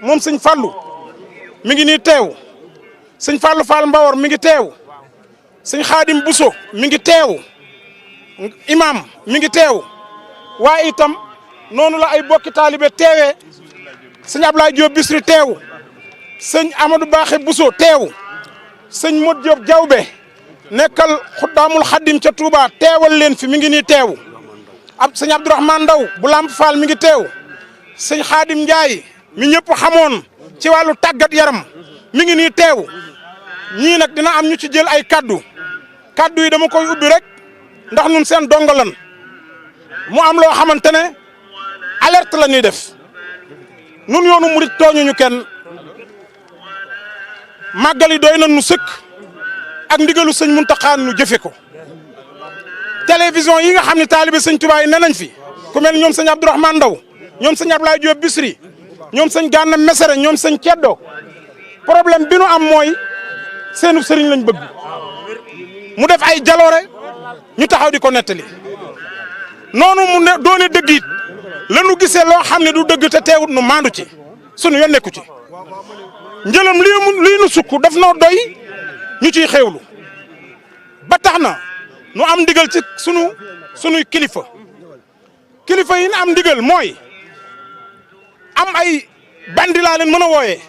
moom sëñ Fallou mi ngi nii teew sëñ Fallou Fall Mbawor mi ngi teew sëñ Xaadim Bousso mi ngi teew imam mi ngi teew waaye itam noonu la ay bokki taalibe teewee sëñ Ablaye Diop Bisri teew sëñ Amadou Baaxe Bousso teew sëñ Modou Diop Diawbe nekkal Xuddaamul Xaddim ca Touba teewal leen fi mi ngi nii teew sëñ Abdourahmane Ndaw bu Lamp Fall mi ngi teew sëñ Xaadim Ndiaye mi ñëpp xamoon ci wàllu tàggat yaram mi ngi nii teew ñii nag dina am ñu ci jël ay kaddu yi dama koy ubbi rek ndax ñun seen dongalan mu am loo xamante ne alerte la ñuy def nun yoonu murit tooñuñu kenn màggal yi doy na nu sëkk ak ndigalu sëñ Muntaxa ñu jëfe ko télévision yi nga xam ne taalibe sëñ Tuubaa yi ne nañ fi ku mel ñoom sëñ Abdourahmane Ndaw ñoom sëñ Ablaye Diop Bisri ñoom sëñ Gana Mesere ñoom sëñ Ceddo problème bi nu am mooy seenu sëriñ lañ bëgg mu def ay jaloore ñu taxaw di ko nettali noonu mu ne doone dëgg it la nu gisee loo xam ne du dëgg te teewut nu maandu ci sunu yoon nekku ci njëlam lii nu sukk daf noo doy ñu ciy xewlu ba tax na nu am ndigal ci sunuy kilifa yi nu am ndigal mooy am ay bandi laa leen mën a wooyee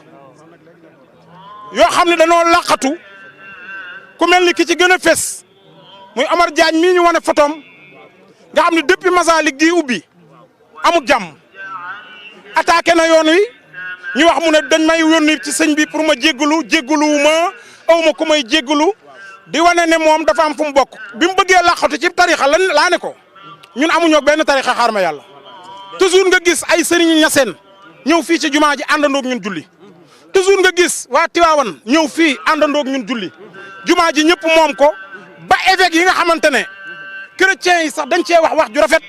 yoo xam ne dañoo laqatu ku mel ni ki ci gën a fes muy Omar Diagne mii ñu wane photom nga xam ne depuis Masalik gi ubbi amul jàmm attaqué na yoon wi ñu wax mu ne dañ may yónni ci sëñ bi pour ma jéggalu ma aw ma ku may jéggalu di wane ne moom dafa am fu mu bokk bi mu bëggee laqatu ci tarixa laa ne ko ñun amuñoo benn tarixa xaar ma yàlla toujours nga gis ay sëriñu ñaseen ñëw fii ci jumaa ji àndandoog ñun julli toujours nga gis waa Tiwaawan ñëw fii àndandoog ñun julli jumaa ji ñëpp moom ko ba évêque yi nga xamante ne chrétiens yi sax dañ cee wax ju rafet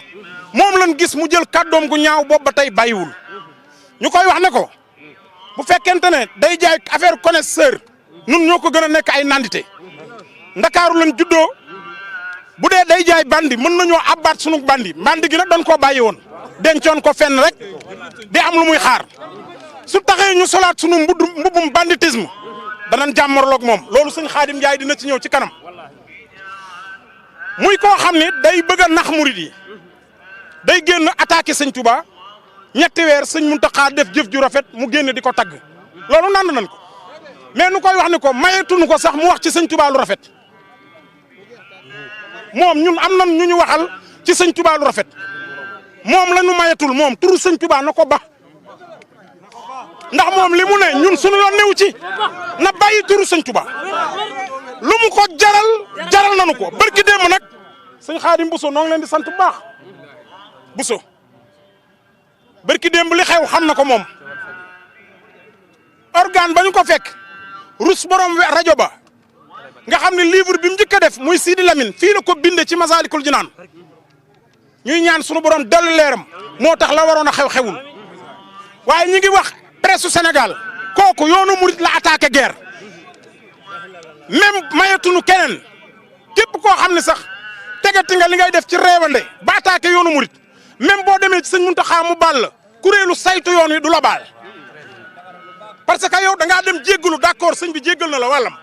moom lañ gis mu jël kàddoom gu ñaaw boobu ba tey bàyyiwul ñu koy wax ne ko bu fekkente ne day jaay affaire connaisseur nun ñoo ko gën a nekk ay nandite ndakaaru lañ juddoo bu dee day jaay bandi mën nañoo abbaat sunu bandi gi nag dañ koo bàyyi woon dencoon ko fenn rek di am lu muy xaar su taxee ñu solaat sunu mbubbum banditisme danañ jàmmarloog moom loolu sëñ Xaadim Njaay dina ci ñëw ci kanam muy koo xam ne day bëgg a nax murid yi day génn attaqué sëñ Touba ñetti weer sëñ Muntaxa def jëf ju rafet mu génn di ko tagg loolu nand nañ ko mais nu koy wax ni ko mayetuñu ko sax mu wax ci sëñ Touba lu rafet moom ñun am nan ñu waxal ci sëñ Touba lu rafet moom la ñu mayetul moom turu sëñ Touba na ko ba ndax moom li mu ne ñun sunu yoon newu ci na bàyyi turu sëñ Touba lu mu ko jaral nanu ko barki démb nag sëñ Xaadim Bousso noo ngi leen di sant bu baax Bousso barki démb li xew xam na ko moom organe ba ñu ko fekk rus borom rajo ba nga xam ne livre bi mu njëkk a def muy Sidi Lamine fii la ko binde ci Masalikul Jinaan ñuy ñaan sunu borom dellu leeram moo tax la waroon a xewul waaye ñi ngi wax presse Sénégal kooku yoonu murit la attaqué guerre même mayetunu keneen képp koo xam ne sax tegati nga li ngay def ci réewande ba attaqué yoonu murit même boo demee ci sëñ Muntaxa mu baal la kuréelu saytu yoon wi du la baal parce que yow da ngaa dem jéggalu d'accord sëñ bi jéggal na la wàllam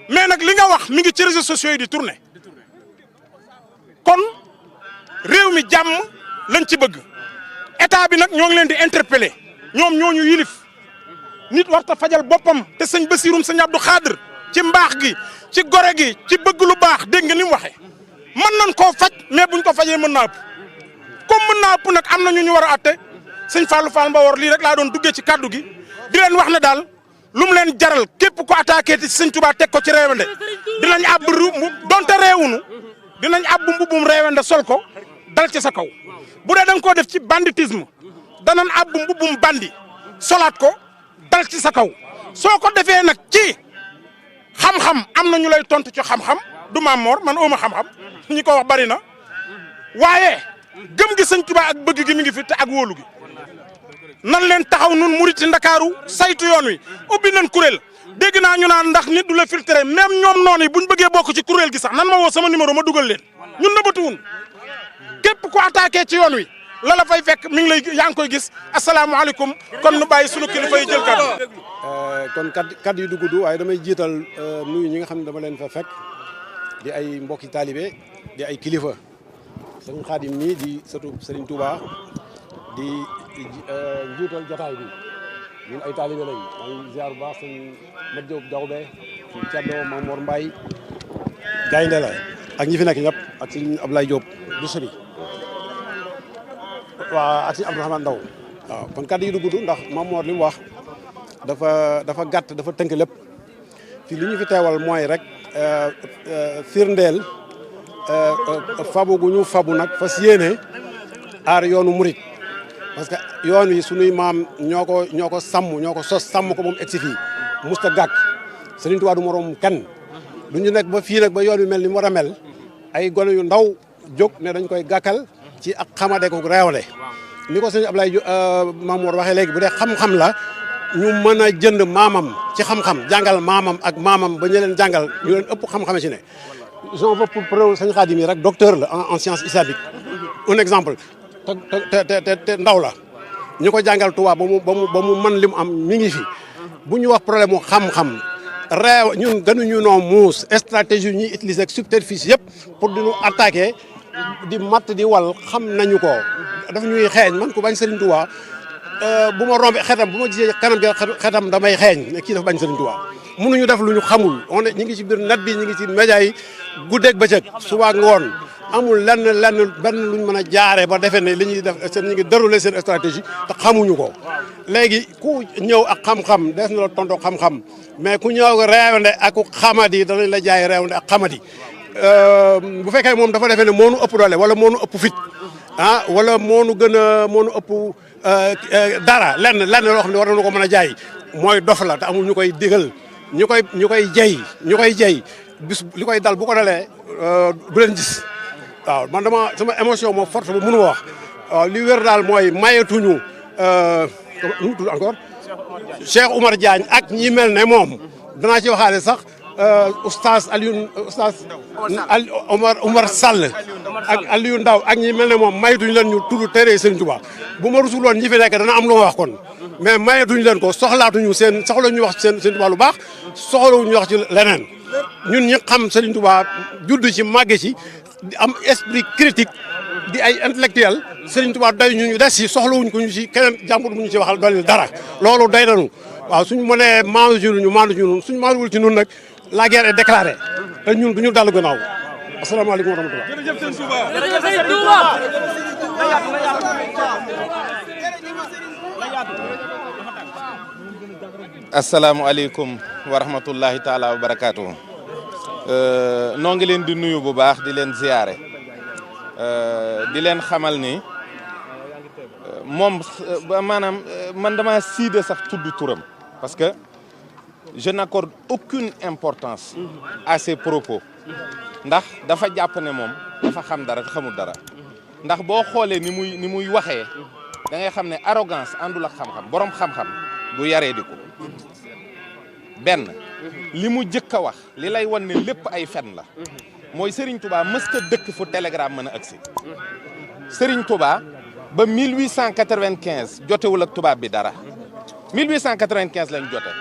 mais nag li nga wax mi ngi ci réseaux sociaux yi di tourner kon réew mi jàmm lañ ci bëgg état bi nag ñoo ngi leen di interpeller ñoom ñooñu yilif nit warta fajal boppam te sëñ Basirum sëñ Abdou Khadr ci mbaax gi ci gore gi ci bëgg lu baax dégg nga ni mu waxee mën nañ koo faj mais buñ ko fajee mën naa ëpp comme mën naa ëpp nag am na ñu war a atte sëñ Fallou Fall Mbawor lii rek laa doon duggee ci kaddu gi di leen wax ne daal lu mu leen jaral képp ko attaqué ci sëñ Touba teg ko ci réewande dinañ àbb donte réewunu dinañ àbb mbubum réewande sol ko dal ci sa kaw bu dee da nga koo def ci banditisme danañ àbb mbubum bandi solaat ko dal ci sa kaw soo ko defee nag ci xam-xam am na ñu lay tontu ci xam-xam du Maam Mor man ooma xam-xam ñi ko wax bari na waaye gëm gi sëñ Touba ak bëgg gi mi ngi fi te ak wóolu gi nan leen taxaw nun muriti Ndakaaru saytu yoon wi ubbi nañ kuréel dégg naa ñu naan ndax nit du la filtré même ñoom noonu yi buñ bëggee bokk ci kuréel gi sax nan ma woo sama numéro ma dugal leen ñun nëbbatuwun képp ku attaqué ci yoon wi la la fay fekk mi ngi lay yaa ngi koy gis asalaamaaleykum kon nu bàyyi sunu kilifa yi jël kàddu. kon kaddu yi du gudd waaye damay jiital nuyu ñi nga xam ne dama leen fa fekk di ay mbokki taalibe di ay kilifa sëriñ Xaadim mii di sëtu sëriñ Touba di jiital jotaay bi ñun ay taalibe lañ maa ngi ziar bu baax sëñ Mat Diop Diakhouba sëñ Thierno Mamour Mbaye gaynde la ak ñi fi nekk ñëpp ak sëñ Ablaye Diop Bichri waaw ak sëñ Abdourahmane Ndaw waaw kon kaddu yi du gudd ndax Mamour li mu wax dafa gàtt dafa tënk lépp fii li ñu fi teewal mooy rek firndeel fabu gu ñu fabu nag fas yéene aar yoonu murit parce que yoon wi sunuy maam ñoo ko sàmm ñoo ko sos sàmm ko moom egsi fii musta gàkk Sëriñ Tuubaa du moroom kenn du ñu nekk ba fii nag ba yoon wi mel ni mu war a mel ay gone yu ndaw jóg ne dañ koy gàkkal ci ak xamade ko réewle ni ko sëñ Ablaye Mamour waxee léegi bu dee xam-xam la ñu mën a jënd maamam ci xam-xam jàngal maamam ak maamam ba ñu leen jàngal ñu leen ëpp xam-xame ci ne j'en veux pour preuve sëñ Xaadim yi rek docteur la en science islamique un exemple te ndaw la ñu ko jàngal tubaab ba mu mën li mu am mi ngi fi bu ñu wax problème mu xam-xam réew ñun gënuñu noo muus stratégie ñuy utiliser ak subterfuge yëpp pour di ñu attaquer di matt di wal xam nañu ko daf ñuy xeeñ man ku bañ Serigne Touba bu ma rombee xetam bu ma gisee kanam gi xetam damay xeeñ ne kii dafa bañ Serigne Touba mënuñu def lu ñu xamul on est ñu ngi ci biir net bi ñu ngi ci média yi guddeeg bëccëg suba ngoon amul benn luñ mën a jaaree ba defee ne li ñuy def seen ñu ngi dérouler seen stratégie te xamuñu ko léegi ku ñëw ak xam-xam des na la tonto xam-xam mais ku ñëw réewande ak xamadi danañ la jaay réewande ak xamadi bu fekkee moom dafa defee ne moo nu ëpp doole wala moo nu ëpp fit wala moo nu ëpp dara lenn loo xam ne war nañu ko mën a jaay mooy dof la te amul ñu koy digal ñu koy jey bis li koy dal bu ko dalee du leen gis waaw man sama émotion moo forte ba mënu ma wax waaw li wér daal mooy mayetuñu nu mu tudd encore Cheikh Oumar Diagne ak ñi mel ne moom danaa ci waxaale sax oustaz Oumar Sall ak Aliou Ndaw ak ñi mel ne moom mayetuñu leen ñu tudd téere Serigne Touba bu ma rusul woon ñi fi nekk dana am lu ma wax kon mais mayetuñu leen ko soxla ñu wax seen Serigne Touba lu baax soxlawuñu wax ci leneen ñun ñi xam Serigne Touba judd ci màgge ci di am esprit critique di ay intellectuel Serigne Touba doy ñu des ci soxlawuñ ko ñu ci keneen jàmbur bu ñu ci waxal doy dara loolu doy nañu waaw suñu mënee maandu ci ñu maandu ci ñun suñu maanduwul ci ñun nag la guerre est déclarée te ñun du ñu dallu gannaaw asalaamaaleykum wa rahmatulah. jërëjëf sëñ Touba. jërëjëf sëñ Touba. asalaamualeykum wa rahmatullahi taala wa barakaatu. noo ngi leen di nuyu bu baax di leen ziyaare di leen xamal ni moom maanaam man dama siide sax tudd turam parce que je n'accorde aucune importance à ses propos ndax dafa jàpp ne moom dafa xam dara te xamul dara ndax boo xoolee ni muy waxee da ngay xam ne arrogance àndul ak xam-xam borom xam-xam du yaree di ko benn li mu jëkk a wax li lay wan ne lépp ay fen la mooy Serigne Touba mësta dëkk fu télégramme mën a agsi Serigne Touba ba 1895 jotewul ak tubaab bi dara 1895 lañ jote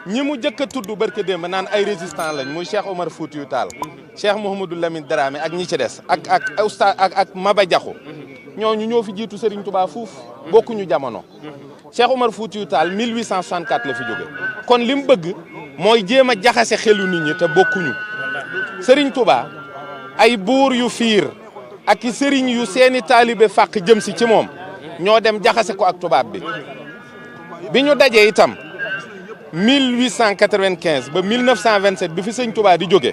ñi mu jëkk a tudd barke démb naan ay résistant lañ muy Cheikh Omar Foutiyou Tall Cheikh Mouhamadou Lamine Dramé ak ñi ci des ak Maba Diakhou ñooñu ñoo fi jiitu Serigne Touba fuuf bokkuñu jamono Cheikh Omar Foutiyou Tall 1864 la fi jóge kon li mu bëgg mooy jéem a jaxase xelu nit ñi te bokkuñu Serigne Touba ay buur yu fiir ak i sëriñ yu seeni taalibe fàq jëm si ci moom ñoo dem jaxase ko ak tubaab bi ñu dajee itam 1895 ba 1927 bi fi sëñ Touba di jóge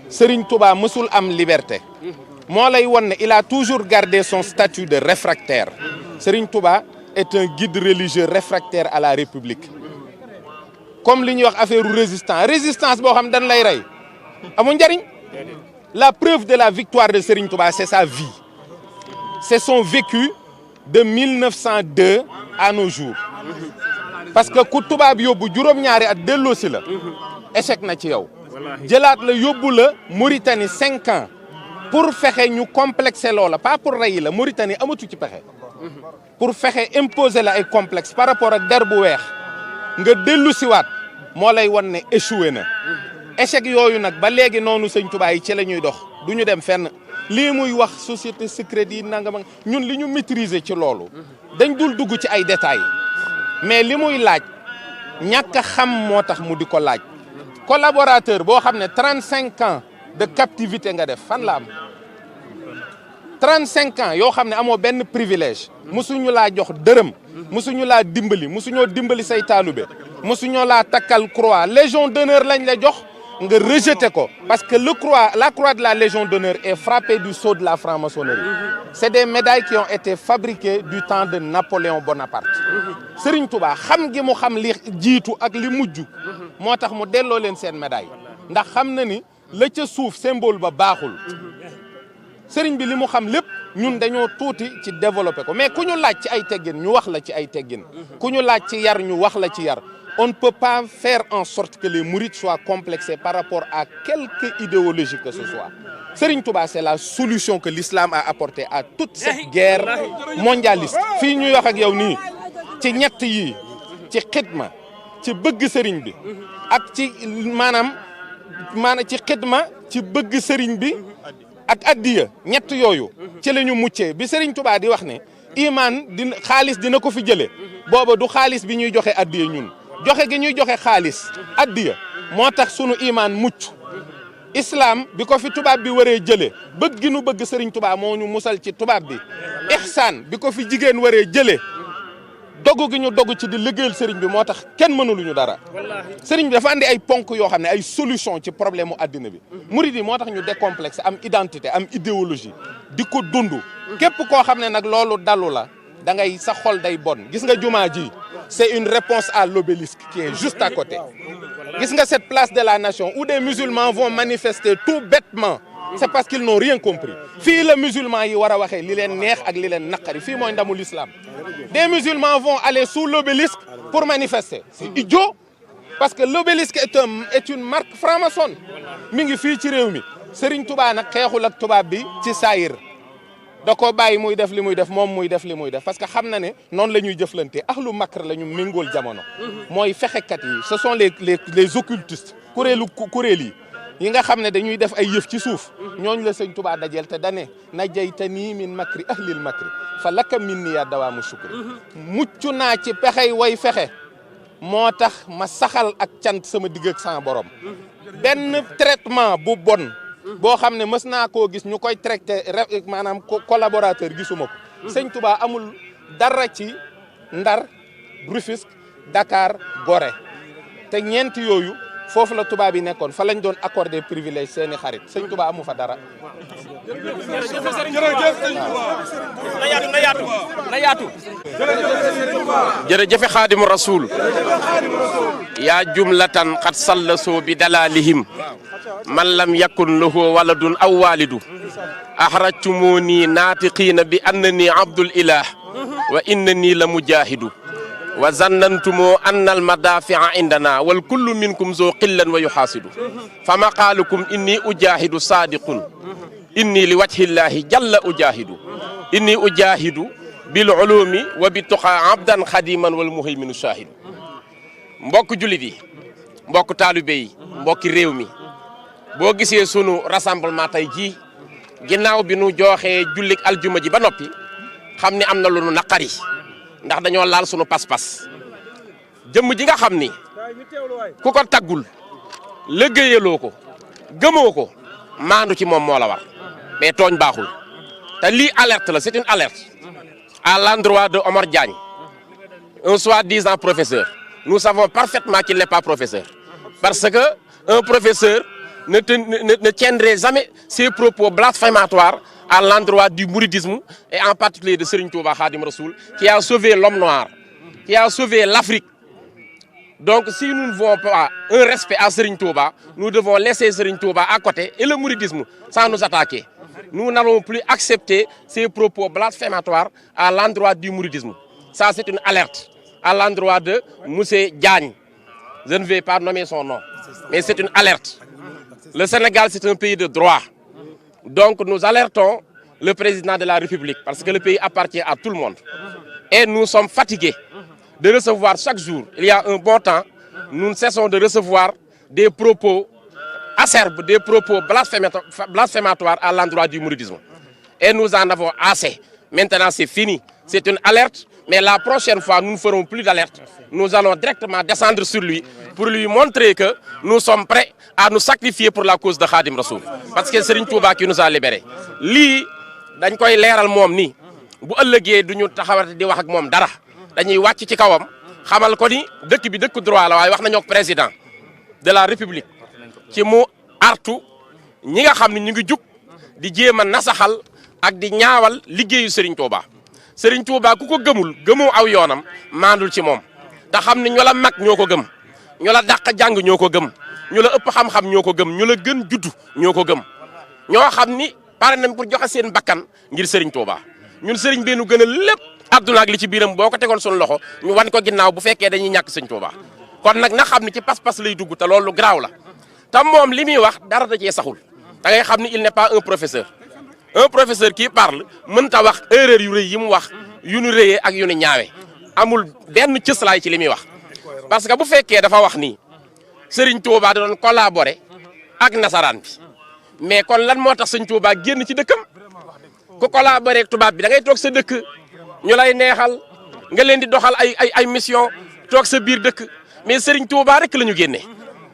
Serigne Touba mësul am liberté moo lay won ne il a toujours gardé son statut de réfractaire Serigne Touba est un guide religieux réfractaire à la République comme li ñuy wax affaire résistance boo xam dañ lay rey amul njariñ la preuve de la victoire de Serigne Touba c'est sa vie c'est son vécu de 1902 à nos jours parce que ku tubaab yóbbu juróom-ñaari at delloosi la échec na ci yow jëlaat la yóbbu la Mauritanie 5 ans pour fexe ñu complexé loola pas pour rey la Mauritanie amatu ci pexe pour fexe imposer la ay complexe par rapport ak der bu weex nga dellu siwaat moo lay wan ne échoué na échec yooyu nag ba léegi noonu sëñ Touba yi ci la ñuy dox du ñu dem fenn lii muy wax société secrète yi nangam ak ñun li ñu maîtriser ci loolu dañ dul dugg ci ay détails mais li muy laaj ñàkk a xam moo tax mu di ko laaj collaborateur boo xam ne 35 ans de captivité nga def fan la am 35 ans yoo xam ne amoo benn privilège musuñu laa jox dërëm musuñu laa dimbali musuñoo dimbali say taalube musuñoo laa takkal croix légion d'honneur lañ la jox nga rejeté ko parce que la croix de la légion d'honneur est frappée du sceau de la franc-maçonnerie c'est des médailles qui ont été fabriquées du temps de Napoléon Bonaparte Serigne Touba xam gi mu xam li jiitu ak li mujj moo tax mu delloo leen seen médaille ndax xam na ni la ca suuf symbole ba baaxul Serigne bi li mu xam lépp ñun dañoo tuuti ci développé ko mais ku ñu laaj ci ay teggin ñu wax la ci ay teggin ku ñu laaj ci yar ñu wax la ci yar on ne peut pas faire en sorte que les mourides soient complexés par rapport à quelque idéologie que ce soit. Serigne Touba, c'est la solution que l'islam a apportée à toute cette guerre mondialiste. fii ñuy wax ak yow nii ci ñett yi ci xidma ci bëgg Serigne bi ak ci maanaam ci xidma ci bëgg Serigne bi ak addiya ñett yooyu ci la ñu muccee bi Serigne Touba di wax ne iman dina xaalis dina ko fi jëlee booba du xaalis bi ñuy joxe addiya ñun. joxe gi ñuy joxe xaalis addiya moo tax sunu imaan mucc islam bi ko fi tubaab bi waree jëlee bëgg gi nu bëgg Serigne Touba moo ñu musal ci tubaab bi ihsaan bi ko fi jigéen waree jëlee dogu gi ñu dogu ci di liggéeyal Serigne bi moo tax kenn mënuluñu dara Serigne bi dafa andi ay ponk yoo xam ne ay solution ci problème mu addina bi murid yi moo tax ñu décomplexe am identité am idéologie di ko dund képp koo xam ne nag loolu dalu la da ngay sa xol day bon gis nga jumaa ji c'est une réponse à l'obélisque qui est juste à côté gis nga cette place de la nation où des musulmans vont manifester tout bêtement c'est parce qu'ils n'ont rien compris fii la musulmans yi war a waxee li leen neex ak li leen naqari fii mooy ndamu l'islam des musulmans vont aller sous l'obélisque pour manifester c'est idiot parce que l'obélisque est une marque franc-maçonne mi ngi fii ci réew mi Serigne Touba nag xeexul ak tubaab bi ci saayir da ko bàyyi muy def li muy def moom muy def li muy def parce que xam na ne noonu la ñuy jëflante ahlu makr la ñu méngool jamono mooy fexekat yi ce sont les occultistes kuréel yi nga xam ne dañuy def ay yëf ci suuf ñooñu la sëñ Touba dajeel te dane najaytanii min makri ahlil makri fa laka minni ya dawaamu shukri mucc naa ci pexey way fexe moo tax ma saxal ak cant sama digg ak sama borom benn traitement bu bon boo xam ne mës naa koo gis ñu koy traité maanaam collaborateur gisuma ko sëñ Touba amul dara ci Ndar Rufisque Dakar Gorée te ñeent yooyu foofu la tubaab yi nekkoon fa lañ doon accordé privilège seeni xarit sëñ Touba amu fa dara. na yaatu. jërëjëf Xaadimu Rasuul yaa jumlatan xat sallasoo bi dalalihim man lam yakun lahu waladun aw walidu axrajtumuni naatiqiina bi annani abdul ilah wa innani la mujahidu wa zannantumo anna almadafia indana wal kullu minkum zo qillan wa yuhasidu fa maqalukum inni ujahidu sadiqun inni li wajhillahi jalla ujahidu inni ujahidu bil ulumi wa bi tuqa abdan khadiman wal muhayminu shahidu mbokk jullit yi mbokk taalibe yi mbokki réew mi boo gisee sunu rassemblement tey jii ginnaaw bi nu jooxee jullik aljuma ji ba noppi xam ni am na lu nu naqari ndax dañoo laal sunu pas-pas jëmm ji nga xam ni ku ko taggul liggéeyaloo ko gëmoo ko maandu ci moom moo la war mais tooñ baaxul te lii alerte la c'est une alerte à l'endroit de Omar Diagne un soi-disant professeur nous savons parfaitement qu'il n'est pas professeur parce que un professeur ne tiendrait jamais ses propos blasphématoires à l'endroit du mouridisme et en particulier de Serigne Touba Khadim Rassoul qui a sauvé l'homme noir, qui a sauvé l'Afrique. Donc si nous ne voulons pas un respect à Serigne Touba, nous devons laisser Serigne Touba à côté et le mouridisme sans nous attaquer. Nous n'allons plus accepter ces propos blasphématoires à l'endroit du mouridisme. Ça c'est une alerte à l'endroit de Moussé Diagne. Je ne vais pas nommer son nom, mais c'est une alerte. Le Sénégal c'est un pays de droit. Donc nous alertons le président de la République parce que le pays appartient à tout le monde. Et nous sommes fatigués de recevoir chaque jour, il y a un bon temps, nous ne cessons de recevoir des propos acerbes, des propos blasphématoires à l'endroit du mouridisme. Et nous en avons assez. Maintenant, c'est fini. C'est une alerte, mais la prochaine fois, nous ne ferons plus d'alerte. Nous allons directement descendre sur lui pour lui montrer que nous sommes prêts à nous sacrifier pour la cause de Khadim Rassoul. Parce que c'est Serigne Touba qui nous a libérés. Lii dañ koy leeral moom nii bu ëllëgee du ñu taxawati di wax ak moom dara dañuy wàcc ci kawam xamal ko ni dëkk bi dëkk droit la waaye wax nañoo ak président de la République ci mu artu ñi nga xam ne ñu ngi jug di jéem a nasaxal ak di ñaawal liggéeyu Serigne Touba. Serigne Touba ku ko gëmoo aw yoonam maandul ci moom te xam ne ñu la mag ñoo ko gëm ñu la dàq jàng ñoo ko gëm ñu la ëpp xam-xam ñoo ko gëm ñu la gën juddu ñoo ko gëm ñoo xam ni pare nañ pour joxe seen bakkan ngir Serigne Touba ñun Serigne bi nu gën a lépp àdduna ak li ci biiram boo ko tegoon suñu loxo ñu wan ko ginnaaw bu fekkee dañuy ñàkk Serigne Touba kon nag na xam ni ci pas-pas lay dugg te loolu garaaw la te moom li muy wax dara da cee saxul da ngay xam ni il n'est pas un professeur qui parle mënta wax erreur yu rëy yi mu wax yu nu rëyee ak yu nu ñaawe amul benn cëslaay ci li muy wax parce que bu fekkee dafa wax ni Serigne Touba da doon collaborer ak nasaraan bi mais kon lan moo tax Serigne Touba génn ci dëkkam ku collaborer ak tubaab bi da ngay toog sa dëkk ñu lay neexal nga leen di doxal ay mission toog sa biir dëkk mais Serigne Touba rek la ñu génne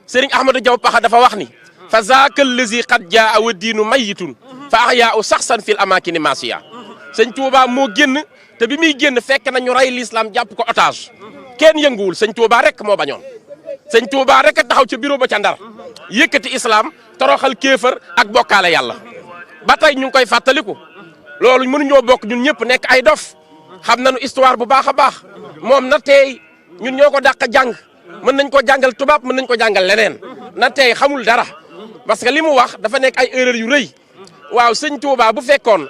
Serigne Ahmadou Diaw Pakha dafa wax ni fa zaaka allazi qad jaa wa diinu mayitun fa ahyaa'u saxsan fil amaakini maasiya Serigne Touba moo génn te bi muy génn fekk na ñu rey l'islam jàpp ko otage kenn yënguwul Serigne Touba rek moo bañoon Serigne Touba rek a taxaw ca bureau ba ca Ndar yëkkati islam toroxal kéefër ak bokkaale yàlla ba tey ñu ngi koy fàttaliku loolu mënuñoo bokk ñun ñëpp nekk ay dof xam nañu histoire bu baax a baax moom na tey ñun ñoo ko dàq jàng mën nañ ko jàngal tubaab mën nañ ko jàngal leneen na tey xamul dara parce que li mu wax dafa nekk ay erreur yu rëy waaw Serigne Touba bu fekkoon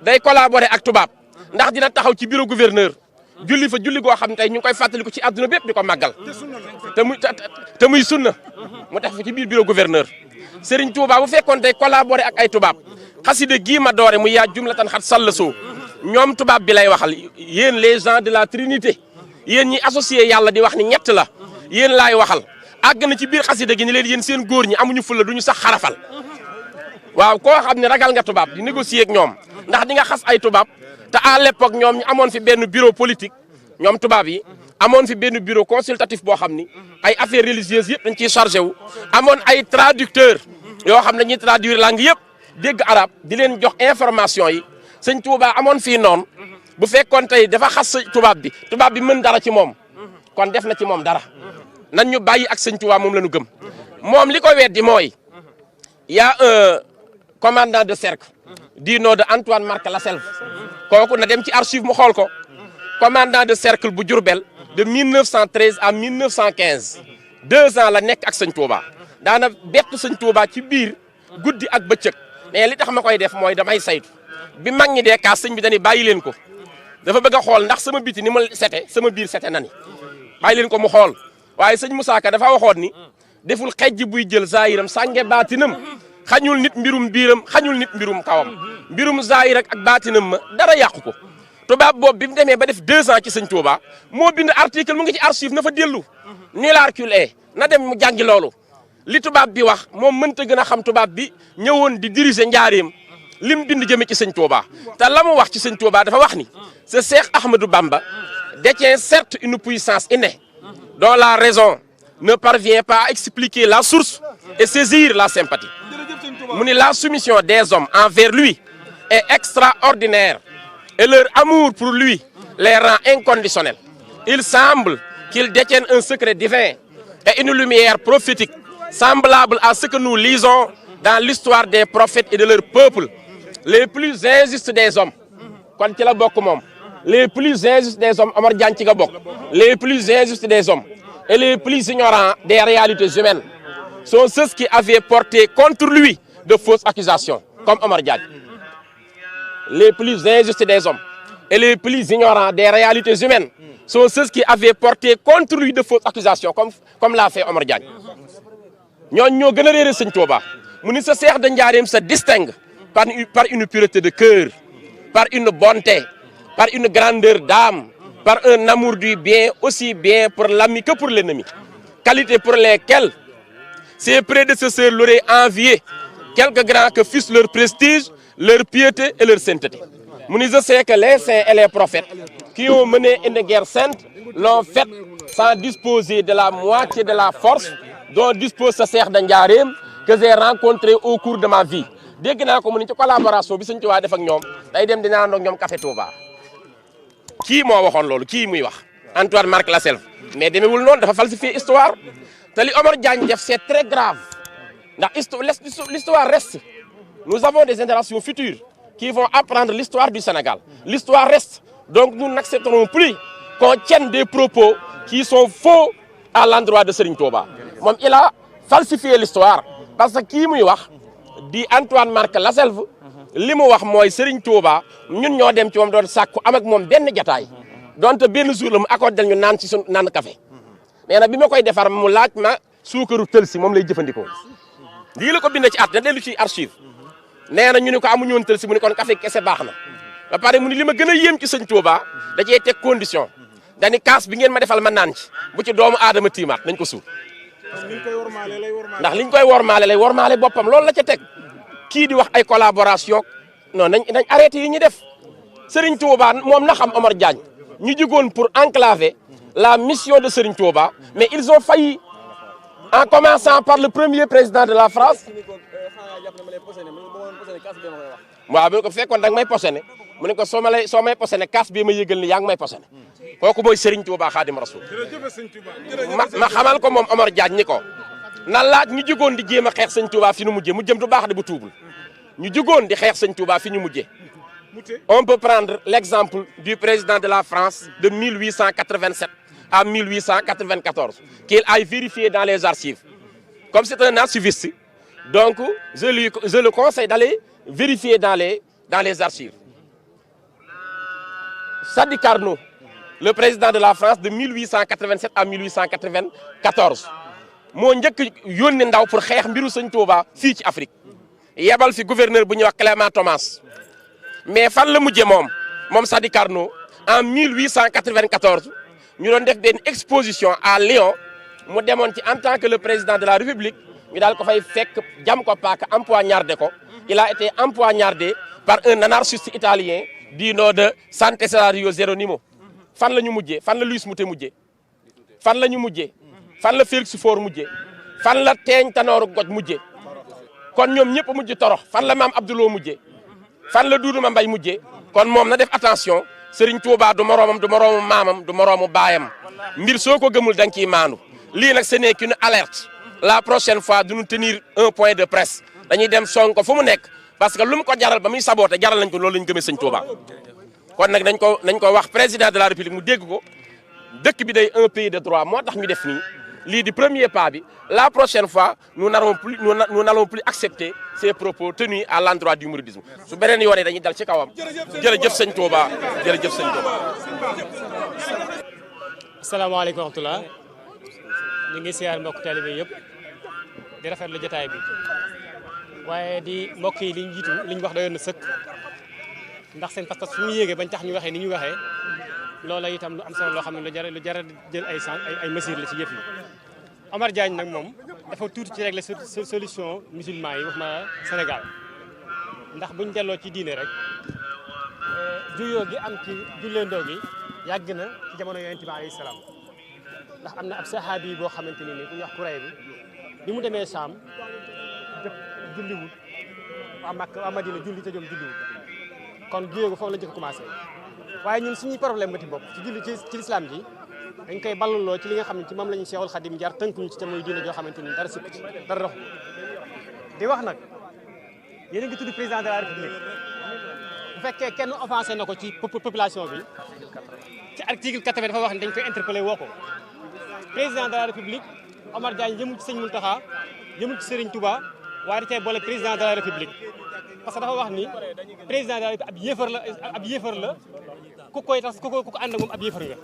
day collaborer ak tubaab ndax dina taxaw ci bureau gouverneur julli fa julli goo xam ne tey ñu ngi koy fàttaliku ci àdduna bépp di ko màggal te muy sunna mu tax fa ci biir bureau gouverneur Serigne Touba bu fekkoon day collaborer ak ay tubaab xasida gii ma doore mu yaa jumlatan xat sallasoo ñoom tubaab bi lay waxal yéen les gens de la Trinité yéen ñi associé yàlla di wax ni ñett la yéen laay waxal àgg na ci biir xasida gi ni leen yéen seen góor ñi amuñu fulla duñu sax xarafal waaw koo xam ne ragal nga tubaab di négocier ak ñoom ndax di nga xas ay tubaab te à l'époque ñoom ñu amoon fi benn bureau politique ñoom tubaab yi amoon fi benn bureau consultatif boo xam ni ay affaires religieuses yëpp dañ ciy chargé wu amoon ay traducteur yoo xam ne dañuy traduire langue yëpp dégg arab di leen jox information yi Sëñ Touba amoon fii noonu bu fekkoon tey dafa xas tubaab bi mën dara ci moom kon def na ci moom dara nan ñu bàyyi ak Sëñ Touba moom la ñu gëm moom li ko weddi mooy y a un commandant de cercle du nom de Antoine Marc Lasselve kooku na dem ci archive mu xool ko commandant de cercle bu Diourbel de 1913 à 1915 2 ans la nekk ak Sëñ Touba daana bett Sëñ Touba ci biir guddi ak bëccëg mais li tax ma koy def mooy damay saytu bi mag ñi dee kaas sëñ bi dañuy bàyyi leen ko dafa bëgg a xool ndax sama biti ni ma sete sama biir sete na ni bàyyi leen ko mu xool waaye sëñ Moussa Ka dafa waxoon ni deful xejj buy jël zaayiram sànge baatinam xañul nit mbirum biiram xañul nit mbirum kawam mbirum zaayir ak baatinam ma dara yàqu ko tubaab boobu bi mu demee ba def 2 ans ci Sëñ Touba moo bind article mu ngi ci archive na fa dellu ni l'arcule est na dem mu jàngi loolu li tubaab bi wax moom mënta gën a xam tubaab bi ñëwoon di diriger njaareem lim bind jëme ci Sëñ Touba te la mu wax ci Sëñ Touba dafa wax ni ce Cheikh Ahmadou Bamba détient certes une puissance innée dont la raison ne parvient pas à expliquer la source et saisir la sympathie mu ni la soumission des hommes envers lui est extraordinaire et leur amour pour lui les rend inconditionnels. Il semble qu'ils détiennent un secret divin et une lumière prophétique semblable à ce que nous lisons dans l'histoire des prophètes et de leur peuple. Les plus injustes des hommes kon ci la bokk moom les plus injustes des hommes Omar Diagne ci nga bokk les plus injustes des hommes et les plus ignorants des réalités humaines sont ceux qui avaient porté contre lui de fausses accusations comme Omar Diagne. Les plus injustes des hommes et les plus ignorants des réalités humaines sont ceux qui avaient porté contre lui de fausses accusations comme l'a fait Omar Diagne. ñooñu ñoo gën a réere Sëñ Touba mu ni sa seex de njaareem sa distingue par une pureté de cœur, par une bonté, par une grandeur d'âme, par un amour du bien, aussi bien pour l'ami que pour l'ennemi. Qualité pour lesquelles ses prédécesseurs l'auraient envié, quelque grand que fût leur prestige, leur piété et leur sainteté. Je sais que les saints et les prophètes qui ont mené une guerre sainte l'ont faite sans disposer de la moitié de la force dont dispose ce Cheikh Ndiarème que j'ai rencontré au cours de ma vie. Dégg naa ko mu ne ci collaboration bi Sëñ Tuubaa def ak ñoom day dem di naan ak ñoom café Touba. Kii moo waxoon loolu kii muy wax Antoine Marc Lasselve mais demeewul noonu dafa falsifier histoire te li Omar Diagne def c'est très grave ndax l'histoire reste. Nous avons des générations futures qui vont apprendre l'histoire du Sénégal. L'histoire reste. Donc nous n'accepterons plus qu'on tienne des propos qui sont faux à l'endroit de Serigne Touba. Moom il a falsifié l'histoire parce que kii muy wax di Antoine Marc Lasselve li mu wax mooy Serigne Touba ñun ñoo dem ci moom doon sàkku am ak moom benn jataay donte benn jour la mu accordé ñu naan ci suñu naan café nee na bi ma koy defar mu laaj ma suukaru tël si moom lay jëfandikoo lii la ko bind ci at na dellu ci archive nee na ñu ne ko amuñu woon tël si mu ne kon café kese baax na ba pare mu ne li ma gën a yéem ci Sëñ Touba da cee teg condition dani kaas bi ngeen ma defal ma naan ci bu ci doomu aadama tiimaat nañ ko suul ndax liñ koy wormaale lay wormaale boppam loolu la ca teg kii di wax ay collaboration non nañ arrêté yi ñu def Serigne Touba moom na xam Omar Diagne ñu jugoon pour enclaver la mission de Serigne Touba mais ils ont failli en commençant par le premier président de la France waaw bu ko fekkoon da nga may posene mu ne ko soo may posene kaas bii ma yëgal ni yaa ngi may posene kooku mooy Serigne Touba Khadim Rasoul ma xamal ko moom Omar Diagne ni ko na laaj ñu jugoon di jéem a xeex Sëñ Touba fi ñu mujjee mu jëm du baax de bu tuubul ñu jugoon di xeex Sëñ Touba fi ñu mujjee on peut prendre l'exemple du président de la France de 1887 à 1894 qu'il aille vérifier dans les archives comme c'est un archiviste donc je le conseille d'aller vérifier dans les archives. Sadi Carnot, le président de la France de 1887 à 1894 moo njëkk yónni ndaw pour xeex mbiru Sëñ Touba fii ci Afrique yebal fi gouverneur bu ñuy wax Clément Thomas mais fan la mujjee moom Sadi Carnot en 1894 ñu doon def benn exposition à Lyon mu demoon ci en tant que le président de la République ñu daal ko fay fekk jam ko paaka empoignardé ko il a été empoignardé par un anarchiste italien du nom de Sant'Esario Geronimo fan la ñu mujjee fan la Louis Moutet mujjee fan la ñu mujjee fan la Félix Faure mujjee fan la Teeñ Tanooru Goj mujjee kon ñoom ñëpp mujj torox fan la maam Abdoulou mujjee fan la Duudu Mbay mujjee kon moom na def attention Serigne Touba du moroomam du moroomu maamam du moroomu baayam mbir soo ko gëmul da nga ciy maandu lii nag ce n'est qu'une alerte la prochaine fois du ñu tenir un point de presse dañuy dem song ko fu mu nekk parce que lu mu ko jaral ba muy saboote jaral nañ ko loolu lañ gëmee Sëñ Touba kon nag nañ ko wax président de la République mu dégg ko dëkk bi day un pays de droit moo tax ñu def nii lii di premier pas bi la prochaine fois nous n'allons plus accepter ces propos tenus à l'endroit du mouridisme su beneen yoonee dañuy dal ci kawam jërëjëf Sëñ Touba jërëjëf Sëñ Touba. asalaamaaleykum wa rahmatulah ñu ngi siyaar mbokk taalibe yëpp di rafetlu jotaay bi waaye di mbokk yi liñ jiitu liñ wax doyoon na sëkk ndax seen pas-pas fu mu yéegee bañ tax ñu waxee ni ñu waxee loola itam lu am solo loo xam ne lu jar a jël ay mesures la ci yëf yi. Omar Diagne nag moom dafa tuuti ci régler solution musulman yi wax ma Sénégal ndax buñ delloo ci diine rek juyoo gi am ci julleendoo gi yàgg na ci jamono yonent bi alayhi salaam ndax am na ab saxaabi boo xamante ni ku ñuy wax Kurayb bi mu demee Saam julliwul waa Makka waa Madina julli te ñoom julliwul kon juyoo gi foofu la njëkk a commencé waaye ñun suñuy problème bati bopp ci julli ci lislaam ji dañ koy balluloo ci li nga xam ne ci moom la ñu Seexul Xadim jar tënkuñu ci te mooy diine joo xamante ni dara sukk ci dara raxu di wax nag yéen a ngi tudd président de la république bu fekkee kenn offensé na ko ci population bi ci article 80 dafa wax ne dañ koy interpellé woo ko président de la république Omar Diagne yëmul ci sëñ Mountakha yëmul ci Serigne Touba waaye da cee boole président de la république parce que dafa wax ni président de la république ab yéefar la ku koy tax ku ko ànd ak moom ab yéefar nga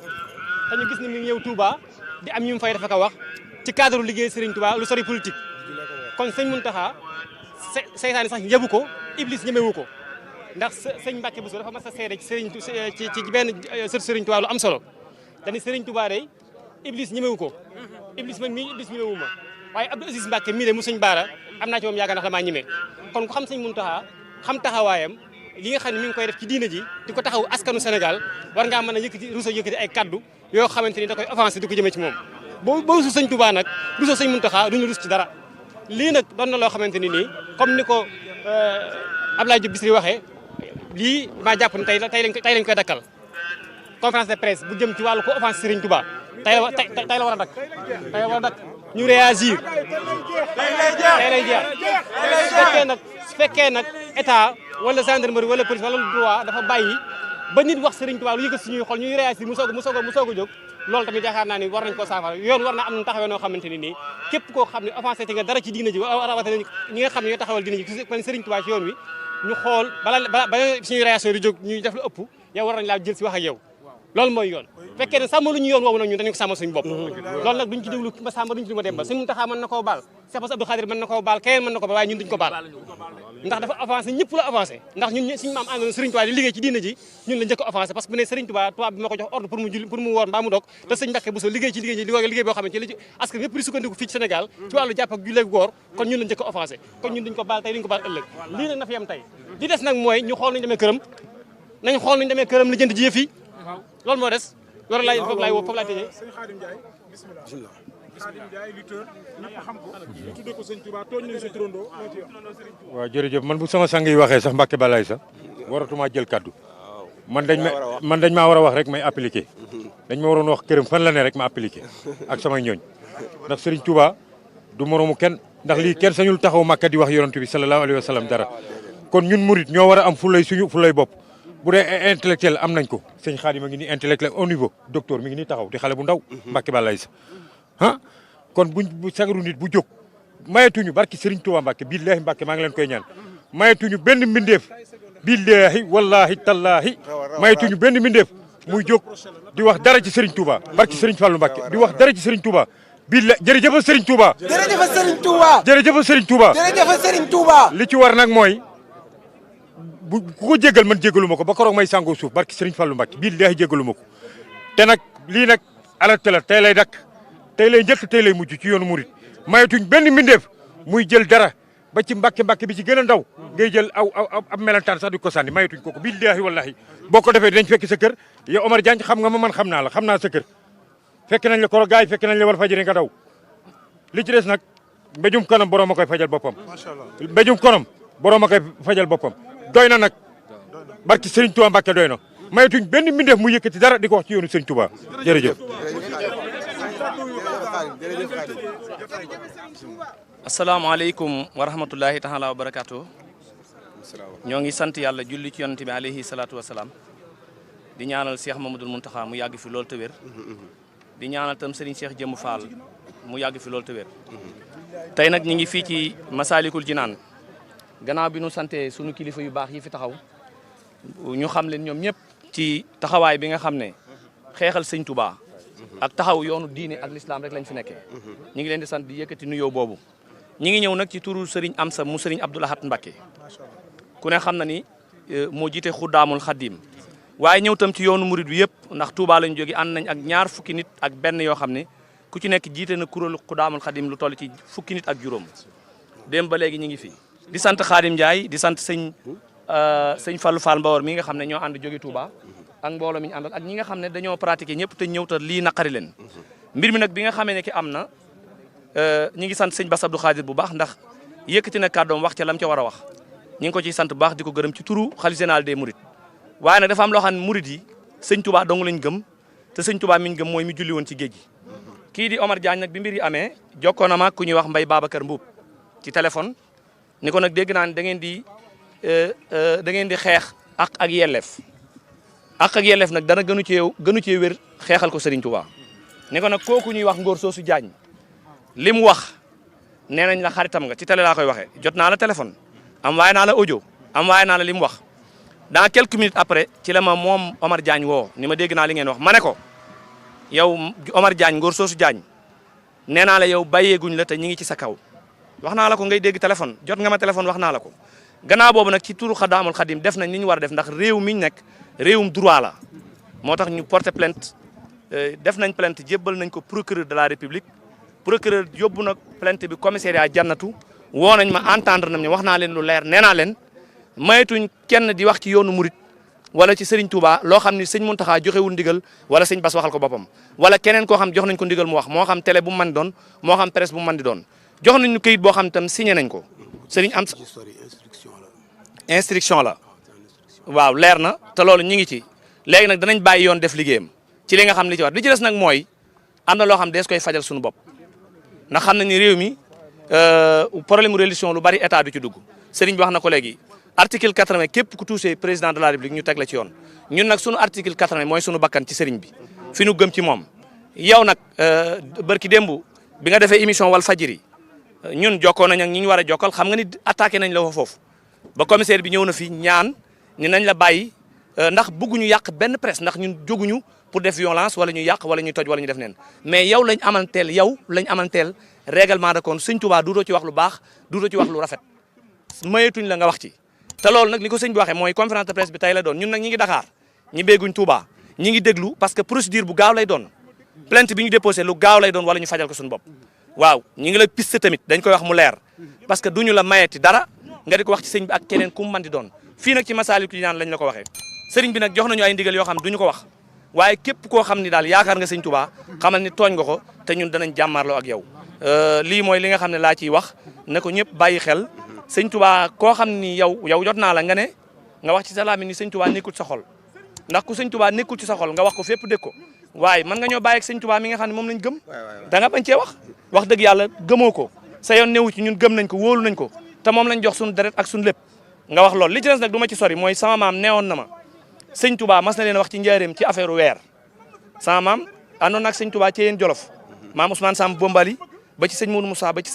te ñu gis ni mi ngi ñëw Touba di am ñu mu fay dafa ko wax ci cadre liggéey Serigne Touba lu sori politique kon sëñ Mountakha seytaane sax yëbu ko Iblis ñemewu ko ndax sëñ Mbacke Bousso dafa mas a seede ci benn sër Serigne Touba lu am solo dañu Serigne Touba day Iblis ñemewu ko Iblis man mii Iblis ñemewu ma waaye Abdou Aziz Mbacke mii de mu sëñ Baara am naa ci moom yaakaar ndax damaa ñeme kon ku xam sëñ Mountakha xam taxawaayam li nga xam ne mi ngi koy def ci diina ji di ko taxaw askanu Sénégal war ngaa mën a yëkkati ay kaddu yoo xamante ni da koy avancé di ko jëmee ci moom boo rusu sëñ Touba nag rusoo sëñ Mountakha duñu rus ci dara lii nag doon na loo xamante ni nii comme ni ko Abdoulaye Diop Bichri waxee lii maa jàpp ne tey lañ koy dakkal conférence de presse bu jëm ci wàllu ko offense Serigne Touba tey la war a dakk tey la war a dakk ñu réagir tey lay jeex su fekkee nag état wala gendarmerie wala police wala droit dafa bàyyi ba nit wax Serigne Touba lu yëkkat suñuy xol ñuy réagir mu soog a jóg loolu tamit yaakaar naa ni war nañ koo saafara yoon war na am na taxawee noo xamante ni nii képp koo xam ne offensé te nga dara ci diina ji rawatina ñi nga xam ne ñoo taxawal diina ji man Serigne Touba ci yoon wi ñu xool bala suñuy réaction di jóg ñuy def lu ëpp yow war nañ laa jël si wax ak yow loolu mooy yoon fekkee ne sàmm lu ñu yoon woowu nag ñun dañu ko sàmmal suñu bopp loolu nag duñ ci déglu ma sàmm duñ ci déglu ma dem ba suñu Mountakha mën na koo baal Cheikh Bass Abdou Khadir mën na koo baal keneen mën na ko baal waaye ñun duñ ko baal ndax dafa avancé ñëpp la avancé ndax ñun suñu maam àndoon Serigne Touba di liggéey ci diina ji ñun la njëkk a avancé parce que bu ne Serigne Touba bi ma ko jox ordre pour mu woor mbaa mu dog te sëñ Mbacke Bousso liggéey ci liggéey boo xamante ci li askan yëpp di sukkandiku fii ci Sénégal ci wàllu jàpp ak julleeg góor kon ñun la njëkk a avancé kon ñun duñ ko baal tey duñ ko baal ëllëg lii nag na fi yem tey li des nag mooy ñu xool nañu demee këram li jënd ji yëf yi loolu moo des loolu laay foofu laay tëjee sëñ Khadim Ndiaye bismillah Khadim Ndiaye lutteur ñëpp xam ko ñu tuddee ko sëñ Touba tooñ nañu sa turandoo waaw jërëjëf man bu sama sang yi waxee sax Mbacke Balaye sax waratuma jël kaddu man dañ maa war a wax rek may appliqué dañ ma waroon wax këram fan la ne rek ma appliqué ak samay ñooñ ndax Serigne Touba du moromu kenn ndax lii kenn sañul taxaw Makka di wax yonent bi sallallahu alayhi wa sallam dara kon ñun murit ñoo war a am fulay bopp bu dee intellectuel am nañ ko sëñ Khadim a ngi nii intellectuel au niveau docteur mi ngi nii taxaw di xale bu ndaw Mbacke Balaye sa kon bu sagaru nit bu jóg mayetuñu barki Serigne Touba Mbacke billahi Mbacke maa ngi leen koy ñaan mayetuñu benn mbindeef billahi wallahi tallahi mayetuñu benn mbindeef muy jóg di wax dara ci Serigne Touba barki Serigne Fallou Mbacke di wax dara ci Serigne Touba billahi jërëjëf Serigne Touba jërëjëf Serigne Touba jërëjëf Serigne Touba jërëjëf Serigne Touba li ci war nag mooy ku ko jéggal man jéggalu ma ko ba koroog may sàngoo suuf barki Serigne Fallou Mbacke billahi jéggalu ma ko te nag lii nag alerte la tey lay dakk tey lay njëkk tey lay mujj ci yoonu murit mayetuñ benn mbindeef muy jël dara ba ci mbàkke bi ci gën a ndaw ngay jël ab melantaan sax di ko sànni mayetuñ ko billahi wallahi boo ko defee dañ fekk sa kër yow Omar Diagne xam nga ma man xam naa la xam naa sa kër fekk nañ la koro gaay fekk nañ la war fajiri nga daw li ci des nag mbéjum kanam borom a koy fajal boppam mbéjum kanam borom a koy fajal boppam doy na nag barki Serigne Touba Mbacke doy na mayetuñ benn mbindeef mu yëkkati dara di ko wax ci yoonu Serigne Touba jërëjëf asalaamaaleykum wa rahmatullahi taala wa barakaatu. ñoo ngi sant yàlla julli ci yonent bi alayhi salaatu wa salaam di ñaanal Cheikh Mamadou Mountakha mu yàgg fi loolu te wér di ñaanal tam Serigne Cheikh Jëmm Fall mu yàgg fi loolu te wér tey nag ñu ngi fii ci Masaalikul Jinaan gannaaw bi nu sante sunu kilifa yu baax yi fi taxaw ñu xam leen ñoom ñëpp ci taxawaay bi nga xam ne xeexal sëñ Touba ak taxaw yoonu diine ak l'islam rek lañ fi nekkee ñu ngi leen di sant di yëkkati nuyoo boobu ñi ngi ñëw nag ci turu Serigne Amsa mu Serigne Abdou Lahad Mbacké ku ne xam na ni moo jiite Xuddaamul Xaddim waaye ñëw tam ci yoonu murid bi yëpp ndax Touba lañ jóge ànd nañ ak ñaar fukki nit ak benn yoo xam ne ku ci nekk jiite na kuréelu Xuddaamul Xaddim lu toll ci fukki nit ak juróom dem ba léegi ñu ngi fi di sant Khadim Ndiaye di sant sëñ Fallou Fall Mbawar mi nga xam ne ñoo ànd jóge Touba ak mbooloo mi ñu àndal ak ñi nga xam ne dañoo pratiquer ñëpp te ñëw te lii naqari leen mbir mi nag bi nga xamee ne ki am na ñi ngi sant sëñ Bass Abdou Khadir bu baax ndax yëkkati na kàddoom wax ca lam ca war a wax ñi ngi ko ciy sant bu baax di ko gërëm ci turu xalifa général des mourides waaye nag dafa am loo xam ne murid yi sëñ Touba dong lañ gëm te sëñ Touba mi ñu gëm mooy mi julli woon ci géej gi kii di Omar Diagne nag bi mbir yi amee jokkoo na ma ku ñuy wax Mbaye Babacar Mbuub ci téléphone ni ko nag dégg naa ne da ngeen di xeex ak yelleef ak yelleef nag dana gënu cee wér xeexal ko Serigne Touba ni ko nag kooku ñuy wax Ngor Soosu Diagne li mu wax nee nañ la xaritam nga ci télé laa koy waxee jot naa la téléphone am waaye naa la audio am waaye naa la li mu wax dans quelques minutes après ci la ma moom Omar Diagne woo ni ma dégg naa li ngeen wax ma ne ko yow Omar Diagne Ngor Soosu Diagne nee naa la yow bàyyeeguñ la te ñi ngi ci sa kaw wax naa la ko ngay dégg téléphone jot nga ma téléphone wax naa la ko gannaaw boobu nag ci turu Xadaamul Xadim def nañ li ñu war a def ndax réew mi ñu nekk réewum droit la moo tax ñu porter plainte def nañ plainte jébbal nañ ko procureur de la république procureur yóbbu na plainte bi commissariat jannatu woo nañ ma entendre nañ wax naa leen lu leer nee naa leen maytuñ kenn di wax ci yoonu murit wala ci Serigne Touba loo xam ni sëñ Mountakha joxewul ndigal wala sëñ Bass waxal ko boppam wala keneen koo xam jox nañ ko ndigal mu wax moo xam télé bu mu mën di doon moo xam presse bu mu mën di doon jox nañ ñu këyit boo xam tam signé nañ ko Serigne am instruction la waaw leer na te loolu ñi ngi ci léegi nag danañ bàyyi yoon def liggéeyam ci li nga xam li ci war li ci des nag mooy am na loo xam dees koy fajal suñu bopp ndax xam nañ ni réew mi problème religion lu bari état du ci dugg Serigne bi wax na ko léegi article 80 képp ku touché président de la république ñu teg la ci yoon ñun nag sunu article 80 mooy sunu bakkan ci Serigne bi fi nu gëm ci moom yow nag barki démb bi nga defee émission wal fajiri ñun jokkoo nañ ak ñi ñu war a jokkal xam nga ni attaqué nañ la fa foofu ba commissaire bi ñëw na fi ñaan ni nañ la bàyyi ndax bëgguñu yàq benn presse ndax ñun jóguñu pour def violence wala ñu yàq wala ñu toj wala ñu def neen mais yow lañ amanteel règlement de compte sëñ Touba duutoo ci wax lu baax duutoo ci wax lu rafet mayetuñ la nga wax ci te loolu nag li ko sëñ bi waxee mooy conférence de presse bi tey la doon ñun nag ñi ngi Dakar ñi béeguñ Touba ñi ngi déglu parce que procédure bu gaaw lay doon plainte bi ñu déposé lu gaaw lay doon wala ñu fajal ko suñu bopp waaw ñi ngi la piste tamit dañ koy wax mu leer parce que duñu la mayeti dara nga di ko wax ci sëñ bi ak keneen ku mu mën di doon fii nag ci Masaalikul Jinaan lañ la ko waxee sëriñ bi nag jox nañu ay ndigal yoo xam duñu ko wax waaye képp koo xam ni daal yaakaar nga sëñ Touba xamal ni tooñ nga ko te ñun danañ jàmmarloo ak yow lii mooy li nga xam ne laa ciy wax ne ko ñëpp bàyyi xel sëñ Touba koo xam ni yow jot naa la nga ne nga wax ci salaami ni sëñ Touba nekkul ci sa xol ndax ku sëñ Touba nekkul ci sa xol nga wax ko fépp dégg ko waaye mën nga ñoo bàyyi ak sëñ Touba mi nga xam ne moom lañ gëm da nga bañ cee wax dëgg yàlla gëmoo ko sa yoon newu ci ñun gëm nañ ko wóolu nañ ko te moom lañ jox suñu deret ak suñu lépp nga wax loolu li ci des nag du ma ci sori mooy sama maam neewoon na ma sëñ Touba mas na leen wax ci njaareem ci affaire weer sama maam àndoon ak sëñ Touba ci yéen Jolof maam Ousmane Sam Bombali ba ci sëñ Moudou Moussa ba ci